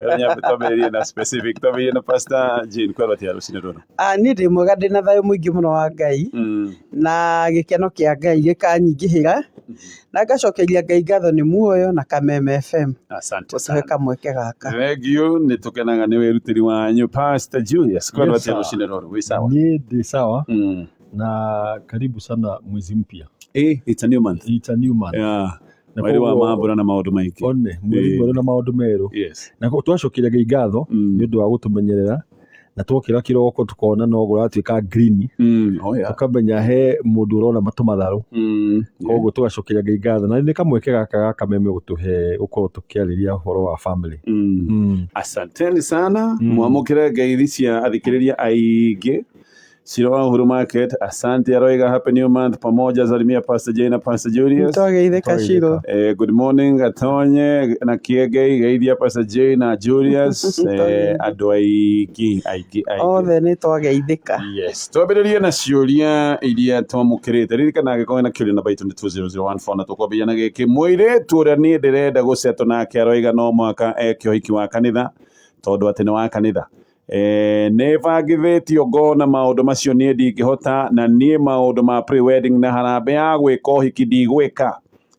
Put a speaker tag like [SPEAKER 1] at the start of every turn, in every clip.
[SPEAKER 1] Nyambe twambĩrĩrie na specific, twambĩrĩrie na Pastor Jane, kwĩrwo atĩa rũcinĩ rũrũ?
[SPEAKER 2] Ah, niĩ ndĩ mwega, ndĩ na thayũ mũingĩ mũno wa Ngai na gĩkeno kĩa Ngai gĩkanyingĩhĩra, na ngacokeria Ngai ngatho nĩ muoyo na Kameme FM
[SPEAKER 1] Asante
[SPEAKER 2] gũtũhe
[SPEAKER 1] sana.
[SPEAKER 2] kamweke gaka.
[SPEAKER 1] Thengiũ, nĩ tũkenaga nĩ wĩrutĩri wanyu. Pastor Julius, kwĩrwo
[SPEAKER 3] Yes,
[SPEAKER 1] atĩa
[SPEAKER 3] sir.
[SPEAKER 1] rũcinĩ rũrũ? Wĩ sawa?
[SPEAKER 3] Niĩ ndĩ sawa na karibu sana mwezi mpya.
[SPEAKER 1] It's a new month.
[SPEAKER 3] It's a new month.
[SPEAKER 1] Yeah.
[SPEAKER 3] Na
[SPEAKER 1] Mweri wa
[SPEAKER 3] koguo-
[SPEAKER 1] mambura na maũndũ maingĩ.
[SPEAKER 3] One, mweri mwerũ na maũndũ merũ. Na twacokeria Ngai ngatho nĩ ũndũ wa gũtũmenyerera, na twokĩra kĩroko tũkona no kũratuĩka green,
[SPEAKER 1] Oh yeah.
[SPEAKER 3] tũkamenya he mũndũ ũrona matũ matharũ. Koguo tũgacokeria Ngai ngatho, na nĩ kamweke gaka ga Kameme gũtũhe gũkorwo tũkĩarĩria ũhoro wa family.
[SPEAKER 1] Asanteni sana. Mwamũkĩre ngeithi cia athikĩrĩria aingĩ. Ciro wa Uhuru Market, asante, aroiga happy new month pamoja, salimia Pastor Jane na Pastor Julius.
[SPEAKER 2] Nĩtwageithĩka, Shiro.
[SPEAKER 1] Good morning Gatonye na Kiengei, geithia Pastor Jane na Julius, andũ aingĩ aingĩ aingĩ.
[SPEAKER 2] Othe nĩtwageithĩka.
[SPEAKER 1] Yes, twambĩrĩrie na ciũria iria twamũkĩrĩte. Ririkana angĩkorwo wĩna kĩũria, namba itũ nĩ 20014, na tũkwambĩrĩria na gĩkĩ. Mũirĩtu ũrĩa niĩ ndĩrenda gũcetwo nake aroiga no mũhaka eke ũhiki wa kanitha tondũ atĩ nĩ wa kanitha. Nĩ bangithĩtio ngona maũndũ macio niĩ ndingĩhota, na niĩ maũndũ ma pre-wedding na harambee ya gwĩka ũhiki ndigwĩka.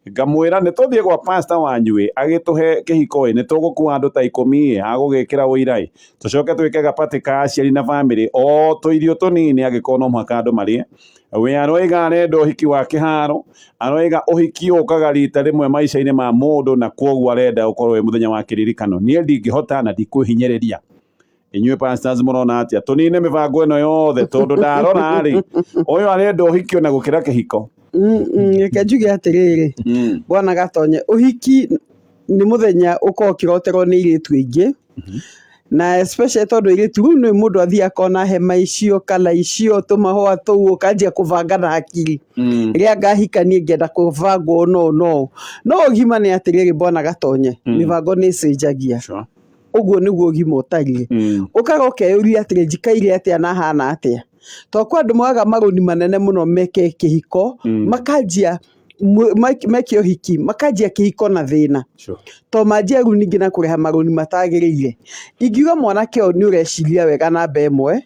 [SPEAKER 1] Ngamwĩra nĩ tũthiĩ gwa pastor wanyu ĩ agĩtũhe kĩhiko ĩ, nĩ tũgũkua andũ ta 10 ĩ agũgĩkĩra ũira ĩ, tũcoke twĩke gapatĩ ka aciari na bamĩrĩ, o tũirio tũnini angĩkorwo no mũhaka andũ marĩe. We aroiga arenda ũhiki wa kĩharo, aroiga ũhiki ũkaga rita rĩmwe maica-inĩ ma mũndũ, na kwoguo arenda ũkorwo wĩ mũthenya wa kĩririkano. Niĩ ndingĩhota na ndikwĩhinyĩrĩria. Inyuĩ pastors mũrona atĩa? Tũnine mĩbango ĩno yothe, tondũ ndarora rĩ, ũyũ arenda ũhiki ona gũkĩra kĩhiko.
[SPEAKER 2] Reke njuge atĩrĩrĩ, bwana Gatonye, ũhiki nĩ mũthenya ũkoragwo ũkĩroterwo nĩ airĩtu aingĩ, na especially tondũ airĩtu rĩu nĩ mũndũ athiĩ akona hema icio, kana icio, tũmahũa tũu, ũkanjia kũbanga na hakiri. Rĩrĩa ngahika niĩ ngĩenda kũbangwo no no. No ũgima nĩ atĩrĩrĩ, bwana Gatonye, mĩbango nĩ ĩcenjagia. Ũguo nĩguo ũgima ũtariĩ. Ũkaga ũkeyũria atĩrĩ, njikaire atĩa na hana atĩa? To kwa andũ moyaga marũni manene mũno meke kĩhiko, makanjia meke ũhiki, makanjia kĩhiko na thĩna. To manjia rĩu ningĩ na kũrĩha marũni matagĩrĩire. Ingiuga mwanake ũyũ nĩ ũreciria wega namba ĩmwe,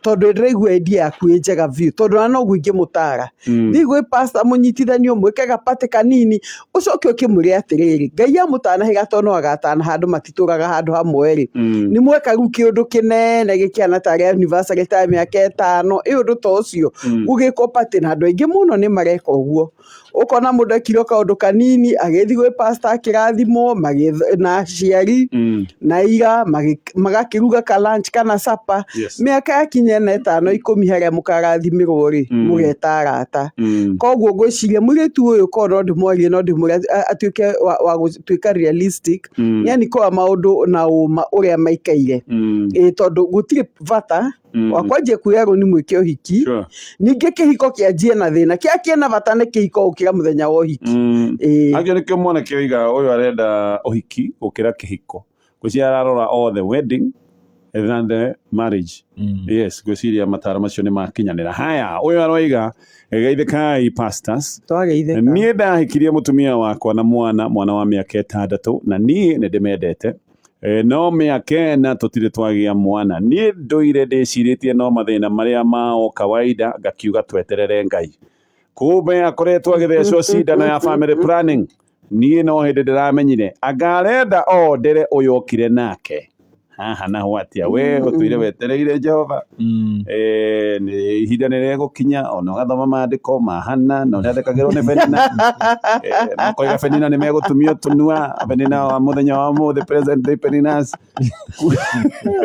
[SPEAKER 2] tondũ ndĩraigua idea yaku ĩ njega biũ, tondũ ona noguo ingĩmũtara. Thiĩ gwĩ pastor mũnyitithanio, mwĩke gapatĩ kanini, ũcoke ũkĩmwĩre atĩrĩrĩ, Ngai amũtanahĩra tondũ no agatana handũ matitũraga handũ hamwe rĩ, nĩ mweka rĩu kĩũndũ kĩnene gĩkĩhana tarĩ anniversary ta ya mĩaka 5, ĩ ũndũ ta ũcio, gũgĩkwo party, na andũ aingĩ mũno nĩ mareka ũguo. Ũkona mũndũ ekire kaũndũ kanini, agĩthiĩ gwĩ pastor akĩrathimwo, na aciari, na ira, magakĩruga ka lunch kana supper. Mĩaka yakinya ĩna, 5, 10 harĩa mũkarathimĩrwo rĩ, mũgeta arata. Koguo ngwĩciria mũirĩtu ũyũ korwo no ndĩmwarie, no ndĩmwĩre atuĩke wa gũtuĩka realistic, yani koya maũndũ na ũma ũrĩa maikaire. Ĩ tondũ gũtirĩ bata wa kwanjia kuoya rũni mwĩke ũhiki, ningĩ kĩhiko kĩanjie na thĩna. Kĩrĩa kĩna bata nĩ kĩhiko gũkĩra mũthenya wa ũhiki.
[SPEAKER 1] Angĩo nĩkĩo mwanake oiga ũyũ arenda ũhiki gũkĩra kĩhiko. Ngwĩciria ararora all the wedding than the marriage. Yes, ngwĩciria mataro macio nĩ makinyanĩra. Haya, ũyũ aroiga geithĩkai pastors.
[SPEAKER 2] Twageithĩka.
[SPEAKER 1] Niĩ ndahikirie mũtumia wakwa na mwana wa mĩaka 6, na niĩ nĩ ndĩmendete. No mĩaka 4 tũtirĩ twagĩa mwana. Niĩ ndũire ndĩcirĩtie no mathĩna marĩa ma o kawaida, ngakiuga tweterere Ngai. Kumbe akoretwo agĩthecwo cindano ya family planning. Niĩ no hĩndĩ ndĩramenyire anga arenda o ndere ũyũ okire nake. Haha naho atĩa, we ũtũire wetereire Jehova. Nĩ ihinda nĩ rĩgũkinya ona ũgathoma maandĩko ma Hana na ũrĩa athekagĩrwo nĩ Penina. Makoiga Penina nĩ megũtumio tũnua, Penina wa mũthenya wa ũmũthĩ, present day Peninas.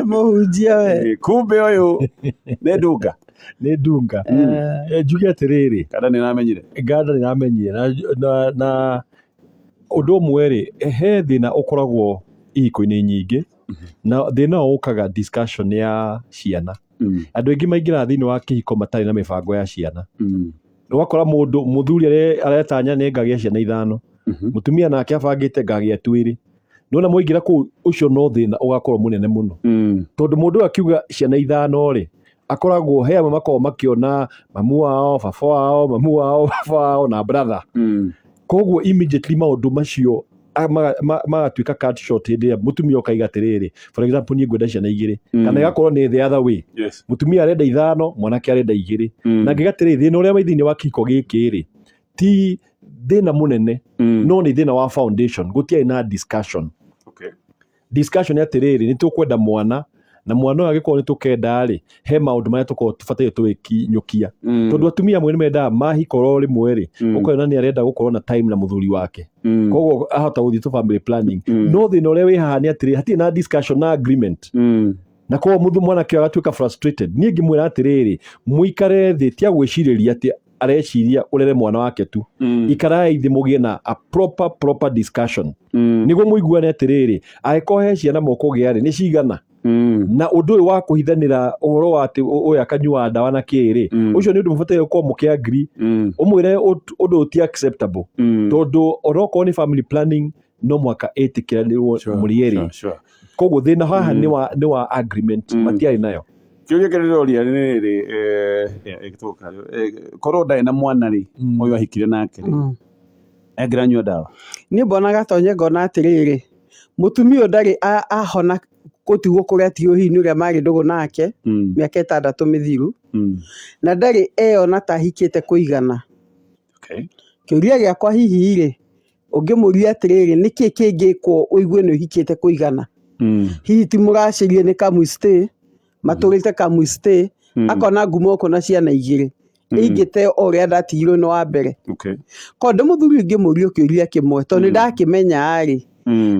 [SPEAKER 2] Mũhunjia we.
[SPEAKER 1] Kumbe ũyũ nĩ ndunga.
[SPEAKER 3] Nĩ ndunga. Njuge atĩrĩrĩ,
[SPEAKER 1] Nganda nĩ ĩramenyire.
[SPEAKER 3] Nganda nĩ ĩramenyire. Na ũndũ ũmwe rĩ, he thĩna ũkoragwo ihiko-inĩ nyingĩ, na thĩna ũyũ ũkaga discussion ya ciana. Andũ aingĩ maingĩraga thĩinĩ wa kĩhiko matarĩ na mĩbango ya ciana. Ũgakora mũndũ mũthuri aretanya nĩ ngagĩa ciana 5, mũtumia nake abangĩte ngagĩa 2. Nĩwona mwaingĩra kũu, ũcio no thĩna ũgakorwo mũnene mũno. Tondũ mũndũ ũyũ akiuga ciana 5 rĩ, akoragwo he amwe makoragwo makĩona mamu wao, baba wao, mamu wao, baba wao na brother. Koguo immediately maũndũ macio Magatuĩka cut short hĩndĩ ĩrĩa mũtumia ũkaiga atĩrĩrĩ, for example, niĩ ngwenda ciana igĩrĩ, kana ĩgakorwo nĩ the other way, mũtumia arenda ithano, mwanake arenda igĩrĩ. Na ngĩga atĩrĩrĩ, thĩna ũrĩa wĩ thĩinĩ wa kĩhiko gĩkĩ rĩ, ti thĩna mũnene, no nĩ thĩna wa foundation. Gũtiarĩ na discussion. Discussion atĩrĩrĩ, nĩ tũkwenda mwana, na mwana ũyũ angĩkorwo nĩ tũkenda rĩ, he maũndũ marĩa tũkorwo tũbataire tũgĩkinyũkia, tondũ atumia amwe nĩ mendaga mahikoro rĩmwe rĩ, ũkona nĩ arenda gũkorwo na time na mũthuri wake, koguo ahota gũthiĩ to family planning. No thĩna ũrĩa wĩ haha nĩ atĩrĩrĩ, hatirĩ na discussion na agreement, na koguo mũndũ mwanake ũyũ agatuĩka frustrated. Niĩ ngĩmwĩra atĩrĩrĩ, mũikare thĩ, tia gwĩcirĩria atĩ areciria ũrere mwana wake tu. Ikarai thĩ, mũgĩe na a proper discussion, nĩguo mũiguane atĩrĩrĩ, angĩkorwo he ciana mũkũgĩa rĩ, nĩ cigana, na ũndũ ũyũ wa kũhithanĩra ũhoro wa atĩ ũyũ akanyuaga ndawa na kĩĩ rĩ, ũcio nĩ ũndũ mũbataire gũkorwo mũkĩ agree, ũmwĩre ũndũ ti acceptable, tondũ onokorwo nĩ family planning, no mũhaka ĩtĩkĩranĩrwo mũrĩ erĩ. Koguo thĩna haha nĩ wa agreement, matiarĩ nayo.
[SPEAKER 1] Kĩũria kĩrĩa ndĩroria nĩ rĩrĩ, korwo ndarĩ na mwana rĩ, ũyũ ahikire nake rĩ, angĩranyua ndawa?
[SPEAKER 2] Niĩ mbona Gatonye, ngona atĩrĩrĩ, mũtumia ũyũ ndarĩ ahona gũtigwo kũrĩa atigwo hihi nĩ ũrĩa marĩ ndũgũ nake mĩaka 6 mĩthiru, na ndarĩ eyona ta ahikĩte kũigana. Kĩũria gĩakwa hihi rĩ, ũngĩmũria atĩrĩrĩ, nĩkĩ kĩngĩkwo ũigue nĩ ũhikĩte kũigana? Hihi ti mũracĩrie nĩ kamwistay matũrĩte kamwistay, akona ngumo gũkũ na ciana igĩrĩ, ingĩte o ũrĩa ndatigirwo nĩ wa mbere. Korwo ndĩ mũthuri, ingĩmũria kĩũria kĩmwe, tondũ nĩ ndakĩmenya rĩ,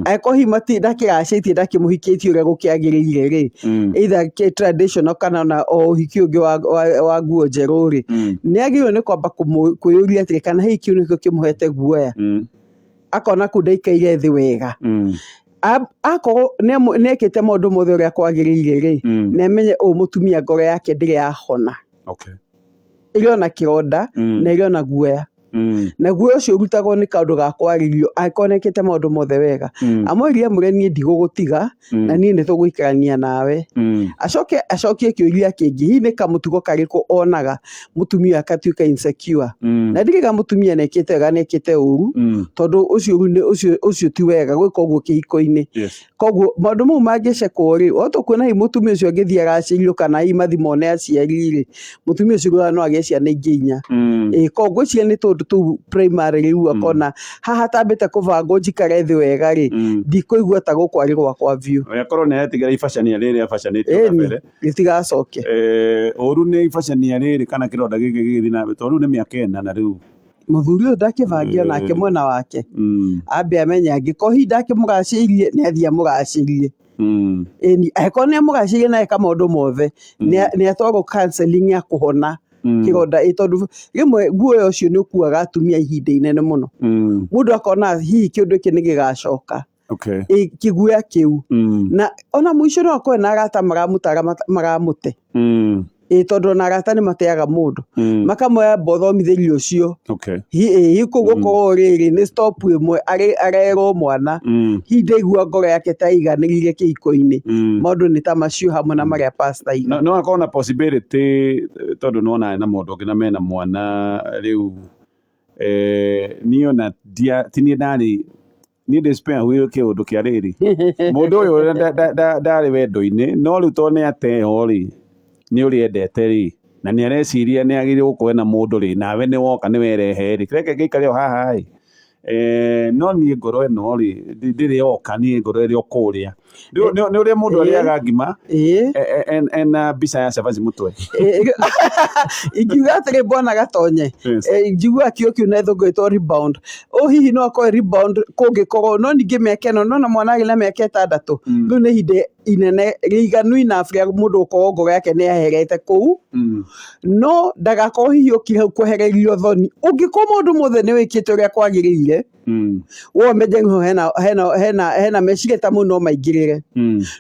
[SPEAKER 2] angĩkorwo hihi ndakĩracĩtie, ndakĩmũhikĩtie ũrĩa gũkĩagĩrĩire rĩ, either traditional kana ona o ũhiki ũngĩ wa nguo njerũ rĩ, nĩ agĩrĩirwo nĩ kwamba kwĩyũria atĩrĩ, kana hihi kĩu nĩkĩo kĩmũhete guoya, akona kũu ndaikaire thĩ wega. Akorwo nĩekĩte maũndũ mothe ũrĩa kwagĩrĩire rĩ, nĩ amenye ũyũ mũtumia ngoro yake ndĩrĩ yahona, ĩrĩ ona kĩronda, na ĩrĩ ona guoya, na guoya ũcio ũrutagwo nĩ kaũndũ ga kwarĩrio. Angĩkorwo nĩekĩte maũndũ mothe wega, amwĩrire, amwĩre, niĩ ndigũgũtiga, na niĩ nĩ tũgũikarania nawe. Acoke acokie kĩũria kĩngĩ, hihi nĩ kamũtugo karĩkũ onaga mũtumia agatuĩka insecure? Na ndirĩga mũtumia nĩekĩte wega, nĩekĩte ũru, tondũ ũcio rĩu ũcio ti wega gwĩka ũguo kĩhiko-inĩ. Koguo maũndũ mau mangĩcekwo rĩ, wahota kuona hihi mũtumia ũcio angĩthiĩ aracĩrio, kana hihi mathiĩ mone aciari rĩ, mũtumia ũcio no agĩe ciana ingĩ inya. Ĩĩ, koguo ngwĩciria nĩ tũndũ tũu primary. Rĩu akona haha tambĩte kũbangwo njikare thĩ wega rĩ, ndikũigua ta gũkũ arĩ gwakwa biũ.
[SPEAKER 1] Akorwo nĩ aretigĩra ibacania rĩrĩ abacanĩtio
[SPEAKER 2] Ĩni
[SPEAKER 1] kabere.
[SPEAKER 2] Rĩtigacoke.
[SPEAKER 1] Ũru nĩ ibacania rĩrĩ kana kĩronda gĩkĩ gĩgĩthiĩ na mbere, tondũ rĩu nĩ mĩaka 4 na rĩu.
[SPEAKER 2] Mũthuri ũyũ ndakĩbange onake mwena wake, ambe amenye angĩkorwo hihi ndakĩmũgacĩirie, nĩ athiĩ amũgacĩrie. Ĩni, angĩkorwo nĩ amũgacĩirie na eka maũndũ mothe, nĩ atwarwo counseling ya kũhona kĩronda, ĩ tondũ rĩmwe guoya ũcio nĩ ũkuaga atumia ihinda inene mũno, mũndũ akona hihi kĩũndũ gĩkĩ nĩ gĩgacoka. Ĩ kĩguoya kĩu, na ona mũico no akorwo na arata maramũtara maramũte, ĩ tondũ ona arata nĩ mateaga mũndũ, makamoya mbothomithĩrio ũcio. Hihi kũu gũkorwo rĩrĩ nĩ stop ĩmwe arerwo mwana, hihi ndaigua ngoro yake ta ĩiganĩrĩire kĩhiko-inĩ. Maũndũ nĩ ta macio hamwe na marĩa pastor aiga.
[SPEAKER 1] No akorwo na possibility, tondũ nĩwona na mũndũ ũngĩ na mena mwana rĩu, niĩ ona ti niĩ ndarĩ, niĩ ndĩ spare wheel kĩũndũ kĩa rĩrĩ mũndũ ũyũ ũrĩa ndarĩ wendo-inĩ, no rĩu tondũ nĩ ateo rĩ, nĩ ũrĩa endete rĩ, na nĩ areciria nĩ agĩrĩirwo gũkorwo ena mũndũ rĩ, nawe nĩ woka nĩ werehe rĩ, reke ngĩikare o haha ĩ. No niĩ ngoro ĩno rĩ, ndĩrĩ yoka, niĩ ngoro ĩrĩ o kũrĩa. Nĩ ũrĩa mũndũ arĩaga ngima ena mbica ya cabaci mũtwe.
[SPEAKER 2] Ingiuga atĩrĩ, bwana Gatonye, njiguaga kĩo kĩu na gĩthũngũ gĩtwo rebound. Ũ hihi no akorwo rebound kũngĩkorwo, no ningĩ mĩaka ĩno nona mwana arĩ na mĩaka 6, rĩu nĩ ihinda inene rĩiganu enough rĩa mũndũ gũkorwo ngoro yake nĩ yeherete kũu, no ndagakorwo hihi ũkire hau kwehererio thoni. Ũngĩkorwo maũndũ mothe nĩ wĩkĩte ũrĩa kwagĩrĩire, we ũmenye nĩho hena meciria ta mau no maingĩrĩre.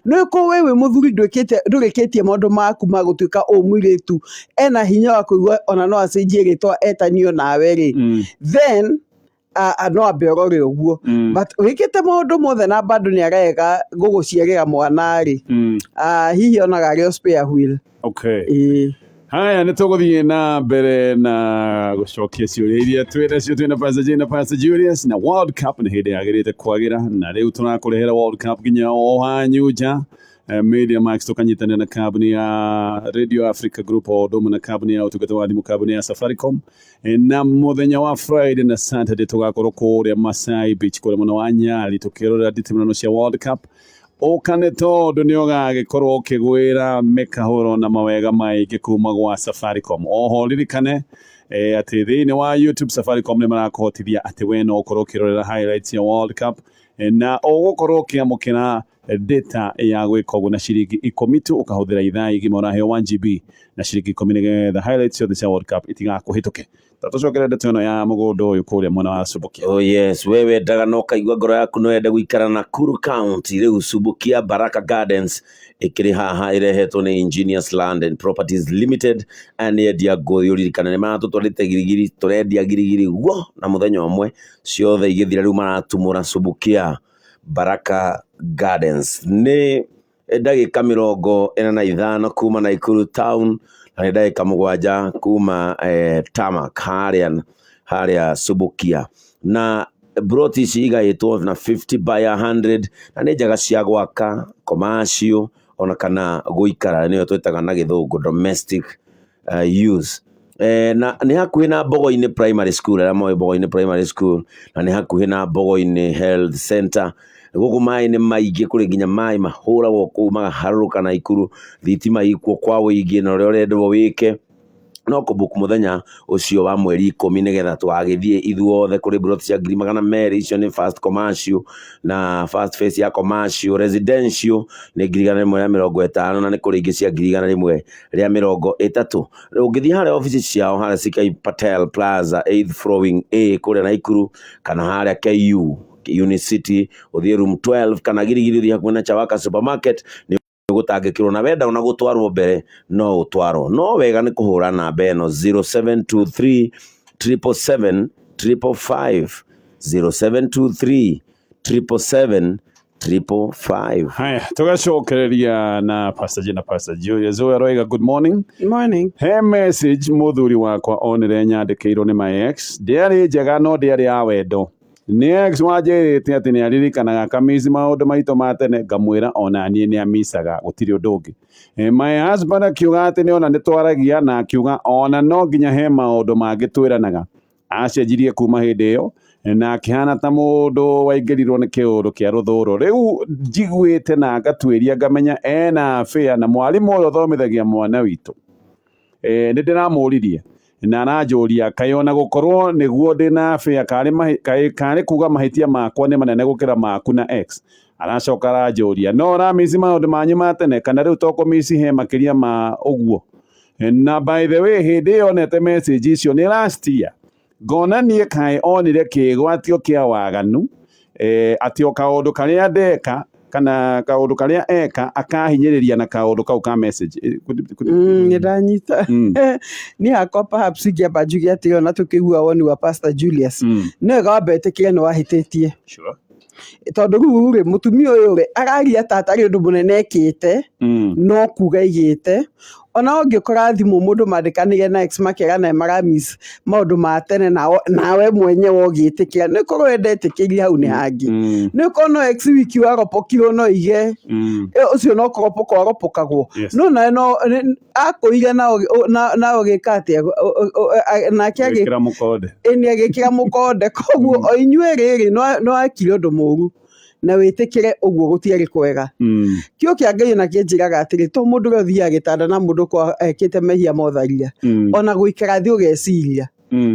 [SPEAKER 2] No ĩkorwo we wĩ mũthuri ndũrĩkĩtie maũndũ maku ma gũtuĩka ũ mũirĩtu ena hinya wa kũigua ona no acenjie rĩtwa etanio nawe rĩ, then no ambe ũrore ũguo. But wĩkĩte maũndũ mothe na bado nĩ arega gũgũciarĩra mwana rĩ, hihi onaga arĩ o spare wheel. Ĩĩ.
[SPEAKER 1] Haya, nä tå gå thiä na mbere na gå cokia ciå iria twä nacio. Twä na Pastor Jane na Pastor Julius, na World Cup nä hä ndä yagä rä te kwagä ra, na rä u tå rakå rehera World Cup nginya o hanyu nja. Media Max tũkanyitanĩra na kambuni ya Radio Africa Group o ũndũ ũmwe na kambuni ya ũtungata wa thimũ, kambuni ya Safaricom. Na mũthenya wa Friday na Saturday tũgakorwo kũrĩa Masai Beach, kũrĩa mwena wa Nyali, tũkĩrorera nditimũrano cia World Cup. Ũka nĩ tondũ nĩ ũgagĩkorwo ũkĩgwĩra mĩkahũro na mawega maingĩ kuma gwa Safaricom. Oho ririkane atĩ thĩinĩ wa YouTube Safaricom nĩ marakũhotithia atĩ we no ũkorwo ũkĩrorera highlights ya World Cup, na ũgũkorwo ũkĩamũkĩra data ya gwĩka ũguo na ciringi 10 tu, ũkahũthĩra ithaa igima, ũraheo 1 GB na ciringi 10 nĩgetha highlights ciothe cia World Cup itigakũhĩtũke. Ta tũcokere ndeto ĩno ya mũgũnda ũyũ kũrĩa mwena wa Subukia.
[SPEAKER 4] Oh yes, we wendaga na ũkaigua ngoro yaku no yende gũikara Nakuru County. Rĩu Subukia Baraka Gardens ĩkĩrĩ haha, ĩrehetwo nĩ Ingenious Land and Properties Limited. Aya nĩ endia ngũthi, ũririkane nĩ maratũtwarĩte Girigiri, tũrendia Girigiri guo na mũthenya ũmwe ciothe igĩthira. Rĩu maratumũra Subukia Baraka Gardens. Nĩ ndagĩka 45 kuma Nakuru town, na nĩ ndagĩka 7 kuma tarmac harĩa Subukia. Na broti ici igaĩtwo na 50 by 100, na nĩ njega cia gwaka commercial ona kana gũikara, nĩyo twĩtaga na gĩthũngũ domestic use. Na nĩ hakuhĩ na Mbogo-inĩ Primary School, arĩa moĩ Mbogo-inĩ Primary School, na nĩ hakuhĩ na Mbogo-inĩ Health Center. Gũkũ maĩ nĩ maingĩ, kũrĩ nginya maĩ mahũragwo kũu magaharũrũka Naikuru, thitima ikuo kwa ũingĩ, na ũrĩa ũrendwo wĩke no kũbook mũthenya ũcio wa mweri 10 nĩgetha tũgagĩthiĩ ithuothe kũrĩ broti cia 200,000. Icio nĩ first commercial na first phase ya commercial. Residential nĩ 150,000, na nĩ kũrĩ ingĩ cia 130,000. Ũngĩthiĩ harĩa obici ciao harĩa CK Patel Plaza, 8th floor, wing A, kũrĩa Naikuru, kana harĩa KU Unicity ũthiĩ room 12, kana Girigiri ũthiĩ hakuhĩ na Chawaka Supermarket, nĩ gũtangĩkĩrwo. Na wenda ona gũtwarwo mbere no ũtwarwo, no wega nĩ kũhũra namba ĩno 0723 777 555, 0723 777 555.
[SPEAKER 1] Haya, tũgacokereria na Pastor Jane na Pastor Julius. Ũyũ aroiga, "Good morning."
[SPEAKER 2] Morning.
[SPEAKER 1] He message mũthuri wakwa onire nyandĩkĩirwo nĩ my ex. Ndĩarĩ njega, no ndĩarĩ ya wendo. Nĩ ex wanjĩrĩte atĩ nĩ aririkanaga kamici maũndũ maitũ ma tene. Ngamwĩra ona niĩ nĩ amicaga, gũtirĩ ũndũ ũngĩ. My husband akiuga atĩ nĩ ona nĩ twaragia, na akiuga ona no nginya he maũndũ mangĩ twĩranaga. Acenjirie kuma hĩndĩ ĩyo na akĩhana ta mũndũ waingĩrirwo nĩ kĩũndũ kĩa rũthũro. Rĩu njiguĩte na ngatuĩria ngamenya ena affair na mwarimũ ũrĩa ũthomithagia mwana witũ. Nĩ ndĩramũririe na aranjũria kaĩ ona gũkorwo nĩguo ndĩna affair karĩ kuga mahĩtia makwa nĩ manene gũkĩra maku na ex. Aracoka aranjũria, no ũramici maũndũ manyu ma tene, kana rĩu to kũmici he makĩria ma ũguo? Na by the way, hĩndĩ ĩyo onete message icio nĩ last year. Ngona niĩ kaĩ onire kĩgwatio kĩa waganu, atĩ o kaũndũ karĩa ndeka kana kaũndũ karĩa eka akahinyĩrĩria na kaũndũ kau ka message.
[SPEAKER 2] Nĩ ndanyita. Niĩ hakwa perhaps ingĩamba njuge atĩrĩ, ona tũkĩigua woni wa Pastor Julius, nĩ wega wambe wĩtĩkĩre nĩ wahĩtĩtie. Tondũ rĩu rĩ, mũtumia ũyũ rĩ, araria ta atarĩ ũndũ mũnene ekĩte, no kuga aigĩte. Ona ũngĩkora thimũ mũndũ mandĩkanĩire na ex makerana maramiss maũndũ ma tene, nawe mwenyewe ũgĩtĩkĩra, nĩ korwo we ndetĩkĩrie, hau nĩ hangĩ. Nĩ korwo no ex wiki waropokirwo, no ige ũcio no kũropoka waropokagwo. No nawe no akũire na ũgĩka atĩa nake
[SPEAKER 1] Gwĩkĩra mũkonde.
[SPEAKER 2] Ĩni, agĩkĩra mũkonde. Koguo o inyuĩ rĩrĩ, no ekire ũndũ mũru na wĩtĩkĩre ũguo gũtiarĩ kwega. Kĩo kĩa Ngai ona kĩnjĩraga atĩrĩ, to mũndũ ũrĩa ũthiaga gĩtanda na mũndũ kwa ekĩte mehia ma ũtharia, ona gũikara thĩ ũgeciria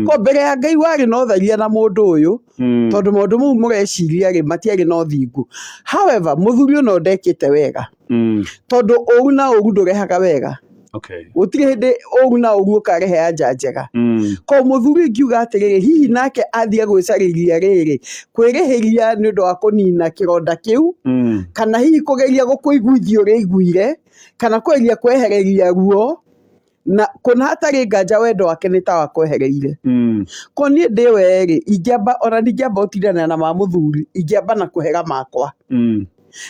[SPEAKER 2] ko mbere ya Ngai warĩ na ũtharia na mũndũ ũyũ, tondũ maũndũ mau mũreciria rĩ, matiarĩ na ũthingu. However, mũthuri ũyũ no ndekĩte wega, tondũ ũru na ũru ndũrehaga wega. Gũtirĩ hĩndĩ ũru na ũru ũkarehe anja njega. Ko mũthuri ingiuga atĩrĩrĩ, hihi nake athiĩ gwĩcarĩria rĩrĩ kwĩrĩhĩria nĩ ũndũ wa kũnina kĩronda kĩu, kana hihi kũgeria gũkũiguithia ũrĩa aiguire, kana kũgeria kwehereria ruo, na kũna hatarĩ nganja wendo wake nĩ ta wakwehereire. Ko niĩ ndĩ we rĩ, ingĩamba ona ndingĩamba gũtindana na ma mũthuri, ingĩamba na kũhera makwa.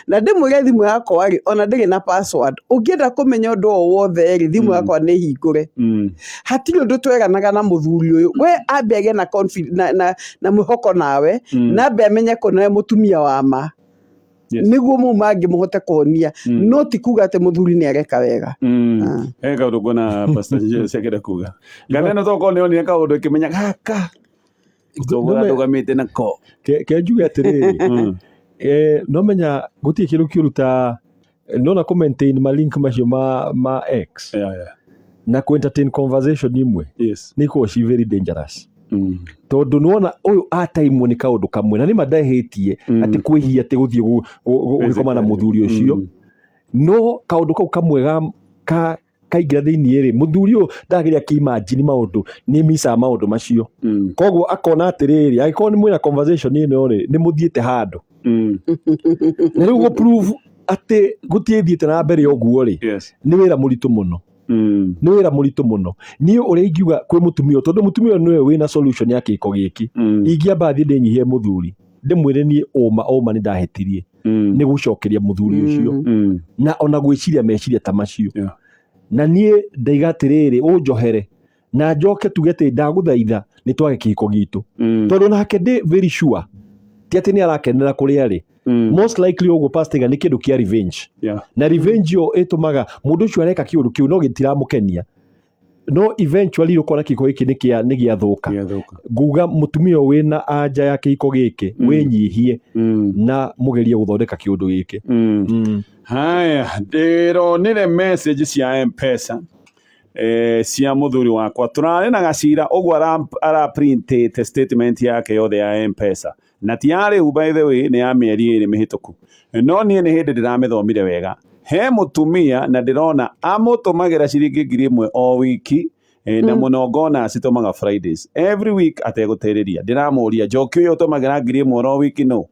[SPEAKER 2] Na ndĩmwĩre thimũ yakwa rĩ, ona ndĩrĩ na password. Ũngĩenda kũmenya ũndũ o wothe rĩ, thimũ yakwa nĩ hingũre. Hatirĩ ũndũ tweranaga na mũthuri ũyũ. We ambe agĩe na na mwĩhoko nawe, na ambe amenye kũna we mũtumia wa ma.
[SPEAKER 1] Yes.
[SPEAKER 2] Nĩguo mau mangĩ mũhote kũhonia. No ti kuga atĩ mũthuri nĩ areka wega.
[SPEAKER 1] He kaũndũ nguona Pastor Julius akĩenda kuga. Ngana ĩno tokorwo nĩ onire kaũndũ ĩkĩmenya gaka tũgũra ndũgamĩte nako.
[SPEAKER 3] Ke njuge atĩrĩrĩ, no menya gũtirĩ kĩndũ kĩũru ta nona kũ maintain ma link macio ma X na kũ entertain conversation imwe nĩ ikoragwo ci very dangerous. Tondũ nĩwona ũyũ ataimwo nĩ kaũndũ kamwe na nĩma ndehĩtie atĩ kwĩhia atĩ gũthiĩ gũgĩkoma na mũthuri ũcio, no kaũndũ kau kamwe ka kaingĩra thĩinĩ rĩ, mũthuri ũyũ ndagĩrĩ akĩimagine maũndũ, nĩ micaga maũndũ macio. Koguo akona atĩrĩrĩ, angĩkorwo nĩ mwĩna conversation ĩno rĩ, nĩ mũthiĩte handũ. Na rĩu gũ prove atĩ gũtirĩ thiĩte na mbere ũguo rĩ, nĩ wĩra mũritũ mũno. Nĩ wĩra mũritũ mũno. Niĩ ũrĩa ingiuga kwĩ mũtumia ũyũ, tondũ mũtumia ũyũ nĩwe wĩna solution ya kĩko gĩkĩ. Ingĩamba thiĩ ndĩnyihie mũthuri, ndĩmwĩre niĩ ũma ũma nĩ ndahĩtirie. Nĩ gũcokeria mũthuri ũcio. Na ona gwĩciria meciria ta macio. Na niĩ ndaiga atĩrĩrĩ, ũnjohere na njoke tuge atĩ ndagũthaitha nĩ twage kĩhiko gitũ. Tondũ nake ndĩ very sure ti atĩ nĩ arakenera kũrĩa arĩ. Most likely ũguo Pastor nĩ kĩndũ kĩa revenge. Na revenge ĩyo ĩtũmaga mũndũ ũcio areka kĩũndũ kĩu no gĩtiramũkenia. No eventually ũkona kĩhiko gĩkĩ nĩ gĩathũka. Nguga mũtumia ũyũ wĩna anja ya kĩhiko gĩkĩ, wĩnyihie na mũgerie gũthondeka kĩũndũ gĩkĩ.
[SPEAKER 1] Haya, ndĩronire message cia M-Pesa cia mũthuri wakwa. Tũrarĩ na gacira ũguo araprintĩte statement yake yothe ya M-Pesa. Na ti ya rĩu by the way, nĩ ya mĩeri 2 mĩhĩtũku. No niĩ nĩ hĩndĩ ndĩramĩthomire wega. He mũtumia na ndĩrona amũtũmagĩra ciringi 1,000 o wiki, na mũno ngona acitũmaga Fridays. Every week ategũtĩrĩria. Ndĩramũria njoki ũyũ ũtũmagĩra 1,000 o wiki no?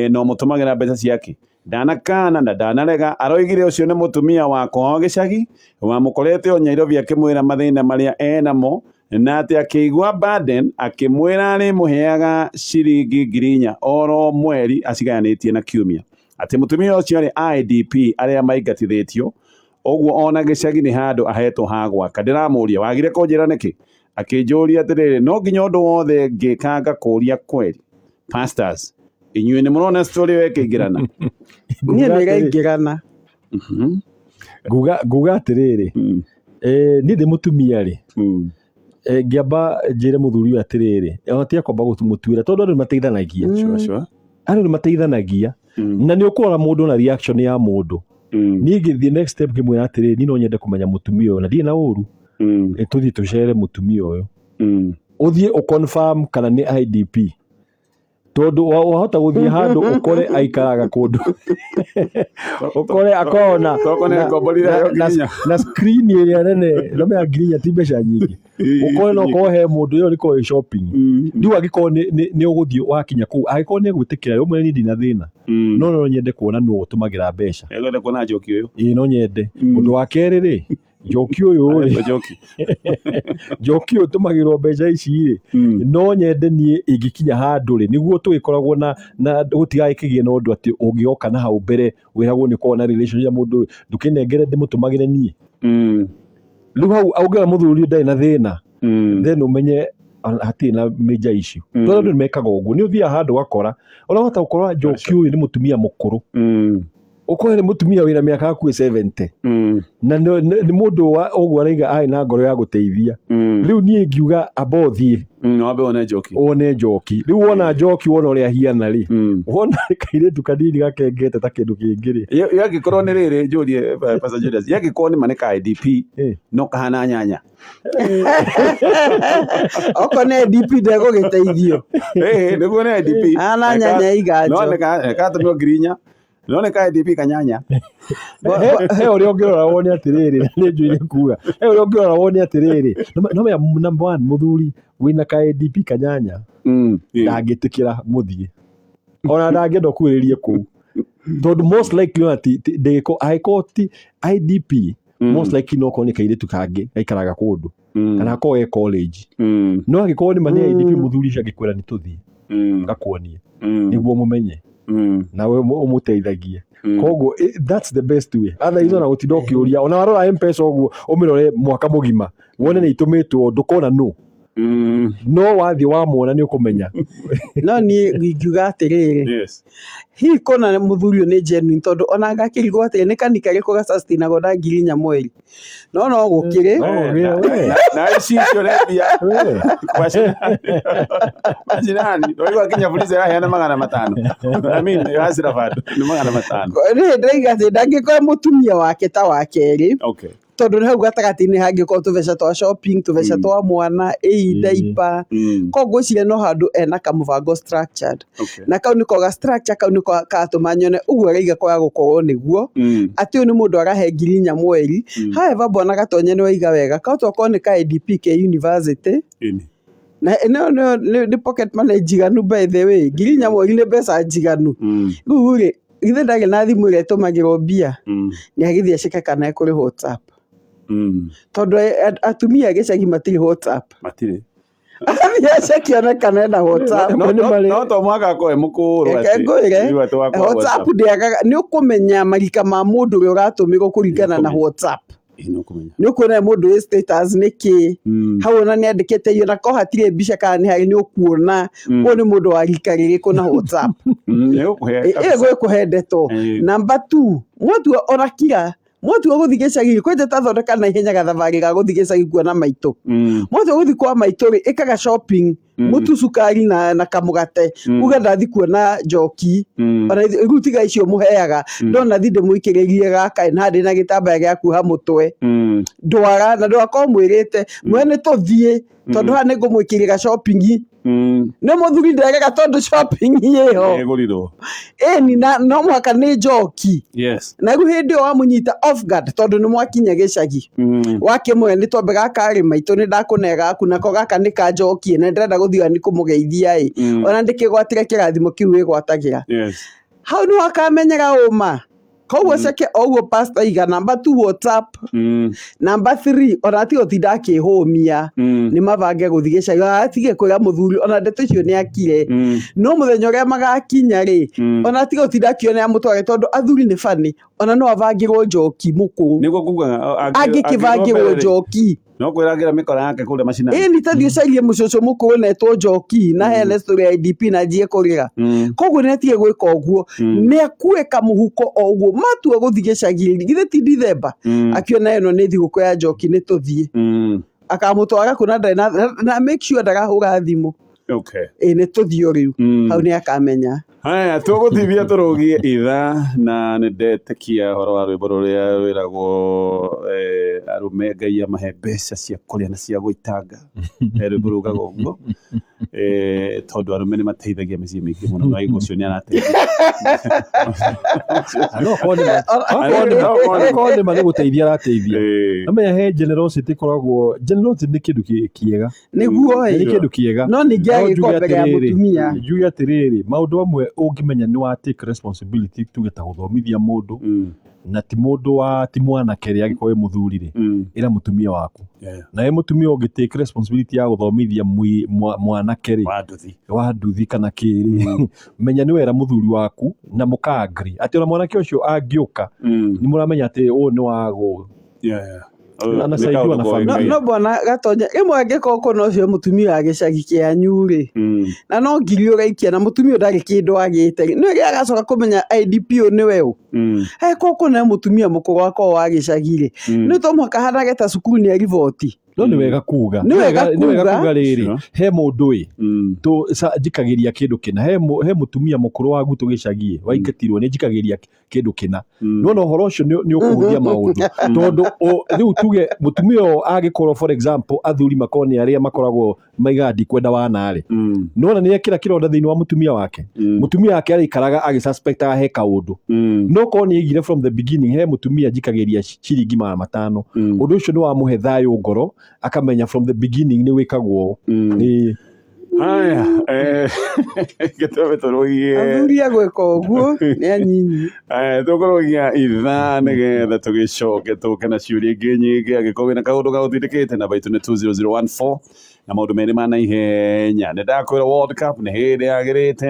[SPEAKER 1] No mũtũmagĩra mbeca ciake? Ndanakana na ndanarega, aroigire ũcio nĩ mũtumia wakwa wa gĩcagi wamũkorete o Nairobi akĩmwĩra mathĩna marĩa enamo, na atĩ akĩigua burden akĩmwĩra arĩmũheaga ciringi 4,000 oro mweri acigayanĩtie na kiumia. Atĩ mũtumia ũcio arĩ IDP arĩa maingatithĩtio, ũguo ona gĩcagi nĩ handũ ahetwo ha gwaka. Ndĩramũria wagire kũnjĩra nĩkĩ? Akĩnjũria atĩrĩrĩ, no nginya ũndũ wothe ngĩka ngakũria kweri. Pastors, inyuĩ nĩ mũrona story ĩyo ĩkĩingĩrana?
[SPEAKER 2] Niĩ nĩ ĩraingĩrana.
[SPEAKER 3] Nguga atĩrĩrĩ, niĩ ndĩ mũtumia rĩ, ngĩamba njĩre mũthuri ũyũ atĩrĩrĩ, ona ti akwamba gũmũtuĩra tondũ andũ nĩ mateithanagia. Andũ nĩ mateithanagia. Na nĩ ũkũrora mũndũ na reaction ya mũndũ. Niĩ ngĩthiĩ next step ngĩmwĩra atĩrĩrĩ, niĩ no nyende kũmenya mũtumia ũyũ na ndirĩ na ũru. Tũthiĩ tũcere mũtumia ũyũ. Ũthiĩ ũconfirm kana nĩ IDP. Tondũ wahota gũthiĩ handũ ũkore aikaraga kũndũ. Ũkore akoragwo na screen ĩrĩa nene, no menya 4,000 ti mbeca nyingĩ. Ũkore no ũkorwo he mũndũ ĩyo nĩkorwo ĩ shopping. Rĩu angĩkorwo nĩ ũgũthiĩ wakinya kũu, angĩkorwo nĩ egwĩtĩkĩra, ũmwĩre niĩ ndina thĩna. No no nyende kuona nũ ũtũmagĩra mbeca.
[SPEAKER 1] Ekwenda kuona njoki ũyũ.
[SPEAKER 3] Ĩĩ no nyende. Ũndũ wa kerĩ rĩ, njoki ũyũ rĩ, njoki ũyũ ũtũmagĩrwo mbeca ici rĩ, no nyende niĩ ingĩkinya handũ rĩ, nĩguo tũgĩkoragwo na gũtigagĩkĩgĩe na ũndũ atĩ ũngĩoka na hau mbere wĩragwo nĩ ũkoragwo na relationship na mũndũ ũyũ, ndũkĩnengere ndĩmũtũmagĩre niĩ. Rĩu hau ũngĩona mũthuri ndarĩ na thĩna, then ũmenye hatirĩ na major issue. Tondũ andũ nĩ mekaga ũguo, nĩ ũthiaga handũ ũgakora, ũrahota gũkora njoki ũyũ nĩ mũtumia mũkũrũ. Ũkore nĩ mũtumia wĩna mĩaka hakuhĩ 70. Na nĩ mũndũ wa ũguo araiga arĩ na ngoro ya gũteithia. Rĩu niĩ ngiuga amba ũthiĩ.
[SPEAKER 1] Wambe wone njoki.
[SPEAKER 3] Wone njoki. Rĩu wona njoki wona ũrĩa ahiana rĩ. Wona kairĩtu kanini gakengete ta kĩndũ kĩngĩ rĩ.
[SPEAKER 1] Yangĩkorwo nĩ rĩrĩ njũrie, Pastor Julius, yangĩkorwo nĩ ma nĩ ka IDP, no kahana nyanya.
[SPEAKER 2] Okorwo nĩ IDP ndegũgĩteithio.
[SPEAKER 1] Nĩguo nĩ IDP.
[SPEAKER 2] Ahana nyanya iganjo.
[SPEAKER 1] No nĩ katũmĩrwo 4,000. No nĩ ka IDP kanyanya.
[SPEAKER 3] He ũrĩa ũngĩrora wone atĩrĩrĩ, na nĩ njũire kuga. He ũrĩa ũngĩrora wone atĩrĩrĩ, no menya number one mũthuri wĩna ka IDP kanyanya, ndangĩtĩkĩra mũthiĩ. Ona ndangĩenda ũkuhĩrĩrie kũu. Tondũ most likely ona ti, ti, ndĩgĩko, angĩkorwo ti IDP, most likely no korwo nĩ kairĩtu kangĩ gaikaraga kũndũ. Kana akorwo e college. No angĩkorwo nĩ ma nĩ IDP mũthuri ũcio angĩkwĩra nĩ tũthiĩ, ngakuonie. Nĩguo mũmenye. Nawe ũmũteithagie. Koguo that's the best way. Otherwise ona gũtinda ũkĩũria, ona warora M-Pesa ũguo ũmĩrore mwaka mũgima wone nĩ itũmĩtwo, ndũkona no no wathiĩ wamwona nĩ ũkũmenya.
[SPEAKER 2] No niĩ ingiuga atĩrĩrĩ, hihi kũna mũthuri ũyũ nĩ genuine, tondũ ona ngakĩrigwo atĩrĩ, nĩ kanika karĩkũ gacustainagwo na 4,000 mweri, no no gũkĩrĩ.
[SPEAKER 3] No, we.
[SPEAKER 1] Na ici icio rembia macinani waigua kinya polisi ĩraheana 500, I mean ĩracira bandũ nĩ 500.
[SPEAKER 2] Rĩ ndĩraiga atĩ ndangĩkorwo mũtumia wake ta wa kerĩ, tondũ nĩ hau gatagatĩ-inĩ hangĩkorwo tũbeca twa shopping, tũbeca twa mwana, ĩi diaper. Koguo ngwĩciria no handũ ena kamũbango structured, na kau nĩko ga structure, kau nĩko karatũma nyone ũguo araiga kwaga gũkorwo nĩguo atĩ ũyũ nĩ mũndũ arahe 4,000 mweri. However, bwana Gatonye nĩ waiga wega, kahota okorwo nĩ ka IDP ke university na ĩno nĩ pocket money njiganu. By the way, 4,000 mweri nĩ mbeca njiganu. Rĩu rĩ, githĩ ndarĩ na thimũ ĩrĩa ĩtũmagĩrwo mbia? Nĩ agĩthiĩ aceke kana ekũrĩ WhatsApp, tondũ atumia a gĩcagi matirĩ WhatsApp.
[SPEAKER 1] Matirĩ.
[SPEAKER 2] Athiĩ aceke one kana ena WhatsApp.
[SPEAKER 1] No, no to mwaka akorwo e mũkũrũ.
[SPEAKER 2] Reke ngwĩre, WhatsApp ndĩagaga. Nĩ ũkũmenya marika ma mũndũ ũrĩa ũratũmĩrwo kũringana na WhatsApp. Nĩ ũkuona mũndũ wĩ status nĩ kĩ hau, ona nĩ andĩkĩte iyo na ko hatirĩ mbica kana nĩ harĩ, nĩ ũkuona ũyũ nĩ mũndũ wa rika rĩrĩkũ na WhatsApp. Ĩ gwĩkũhe ndeto. Number two, mwatua ona kira mwatua gũthiĩ gĩcagi, kwanja ta thondeka na ihenya gathabarĩ ga gũthiĩ gĩcagi kuona maitũ. Mwatua gũthiĩ kwa maitũ rĩ, ĩkaga shopping, mũtu, cukari na kamũgate, uga ndathi kuona njoki. Ona rĩu tiga icio mũheaga, ndona thi ndĩmũikĩrĩrie gaka na ndĩ na gĩtambaya gĩa kuoha mũtwe ndwara, na ndũgakorwo mwĩrĩte mwe nĩ tũthiĩ, tondũ haha nĩ ngũmwĩkĩrĩra shopping. Nĩ mũthuri nderega, tondũ shopping ĩho.
[SPEAKER 1] Ĩgũrirwo.
[SPEAKER 2] Ĩni na no mũhaka nĩ njoki. Na rĩu hĩndĩ ĩyo wamũnyita off guard, tondũ nĩ mwakinya gĩcagi, wakĩmwe nĩ twambe gaka rĩ, maitũ nĩ ndakũne gaku, nako gaka nĩ ka njoki, na ndĩrenda gũthiĩ nĩ kũmũgeithia ĩ, ona ndĩkĩgwatĩre kĩrathimo kĩu wĩgwatagĩra. Hau nĩ wakamenyera ũma. Koguo ceke o ũguo pastor iga, number two, WhatsApp. Number three, ona atige gũtinda akĩhũmia, nĩ mabange gũthiĩ gĩcagi, ona atige kwĩra mũthuri ona ndeto icio nĩ akire. No mũthenya ũrĩa magakinya rĩ, ona atige gũtinda akĩona amũtware, tondũ athuri nĩ bani, ona no abangĩrwo njoki mũkũrũ.
[SPEAKER 1] Nĩguo kugaga.
[SPEAKER 2] Angĩkĩbangĩrwo njoki.
[SPEAKER 1] No kwĩrangĩra mĩkora yake kũrĩa macinani.
[SPEAKER 2] Ĩni tathiĩ ũcarie mũcũcũ mũkũrũ netwo njoki na heane story ya IDP na njie kũrĩra. Koguo nĩ atige gwĩka ũguo, nĩ akue kamũhuko o ũguo matua gũthiĩ gĩcagi, githĩ ti Dithemba, akiona ĩno nĩ thigũkũ ya njoki, nĩ tũthiĩ. Akamũtwara kũ na ndarĩ na make sure ndarahũra thimũ. Ĩ nĩ tũthiĩ o rĩu. Hau nĩ akamenya.
[SPEAKER 1] Haya, tũgũtithia tũrũgie ithaa, na nĩ ndetĩkia ũhoro wa rwĩmbo rũrĩa rwĩragwo arũme Ngai amahe mbeca cia kũrĩa na cia gũitanga. Rwĩmbo rugaga ũguo, tondũ arũme nĩ mateithagia mĩciĩ mĩingĩ mũno, na ũcio nĩ arateithia.
[SPEAKER 3] No akorwo nĩ akorwo nĩ ma nĩ gũteithia arateithia. Namenya he generosity ĩkoragwo, generosity nĩ kĩndũ kĩega.
[SPEAKER 2] Nĩguo.
[SPEAKER 3] Nĩ
[SPEAKER 2] Ĩ
[SPEAKER 3] kĩndũ kĩega.
[SPEAKER 2] No ningĩ
[SPEAKER 3] No njuge
[SPEAKER 2] agĩkwo mbere ya
[SPEAKER 3] atĩrĩrĩ,
[SPEAKER 2] mũtumia.
[SPEAKER 3] Njuge atĩrĩrĩ, maũndũ amwe ũngĩmenya nĩ wa take responsibility, tuge ta gũthomithia mũndũ, na ti mũndũ wa ti mwanake rĩ, angĩkorwo wĩ mũthuri rĩ, ĩra mũtumia waku. Na wĩ mũtumia ũngĩ take responsibility ya gũthomithia mwanake rĩ,
[SPEAKER 1] wa nduthi,
[SPEAKER 3] wa nduthi kana kĩrĩ, menya nĩ wera mũthuri waku na mũka agree atĩ ona mwanake ũcio angĩũka, nĩ mũramenya atĩ ũyũ nĩ wa gũ Anasaidiwa na familia.
[SPEAKER 2] No bwana Gatonya, rĩmwe angĩkorwo kũna ũcio mũtumia wa gĩcagi kĩanyu rĩ, na no ngiri ũraikia, na mũtumia ũyũ ndarĩ kĩndũ agĩte rĩ, nĩ rĩrĩa agacoka kũmenya IDP ũyũ nĩwe ũ. Angĩkorwo kũna mũtumia mũkũrũ akorwo wa gĩcagi rĩ, nĩ to mũhaka hanage ta cukuru nĩ ariboti.
[SPEAKER 3] No nĩ wega kuga.
[SPEAKER 2] Nĩ wega
[SPEAKER 3] Nĩ wega
[SPEAKER 2] kuga.
[SPEAKER 3] kuga rĩrĩ, he mũndũ ĩ njikagĩria kĩndũ kĩna, he mũtumia mũkũrũ wa gwitũ gĩcagi ĩ waingatirwo, nĩ njikagĩria kĩndũ kĩna. Nona ũhoro ũcio nĩ ũkũhũthia maũndũ, tondũ rĩu tuge mũtumia ũyũ angĩkorwo, for example, athuri makorwo nĩ arĩa makoragwo maigaga ndikwenda wana rĩ, nona nĩ ekĩra kĩronda thĩinĩ wa mũtumia wake. Mũtumia wake arĩikaraga agĩsuspectaga he kaũndũ. No korwo nĩ aigire from the beginning, he mũtumia njikagĩria ciringi 500, ũndũ ũcio nĩ wamũhe thayũ ngoro, akamenya from the beginning nĩ wĩkagwo ũũ. Ĩĩ.
[SPEAKER 1] Haya, gĩtũme tũrũgie.
[SPEAKER 2] Athuri a gwĩka ũguo nĩ anyinyi.
[SPEAKER 1] Tũkũrũgia ithaa nĩgetha tũgĩcoke tũke na ciũria ingĩ nyingĩ. Angĩkorwo wĩna kaũndũ gagũtindĩkĩte, namba itũ nĩ 20014, na maũndũ merĩ ma naihenya. Nĩ ndakwĩra World Cup nĩ hĩndĩ yagĩrĩte.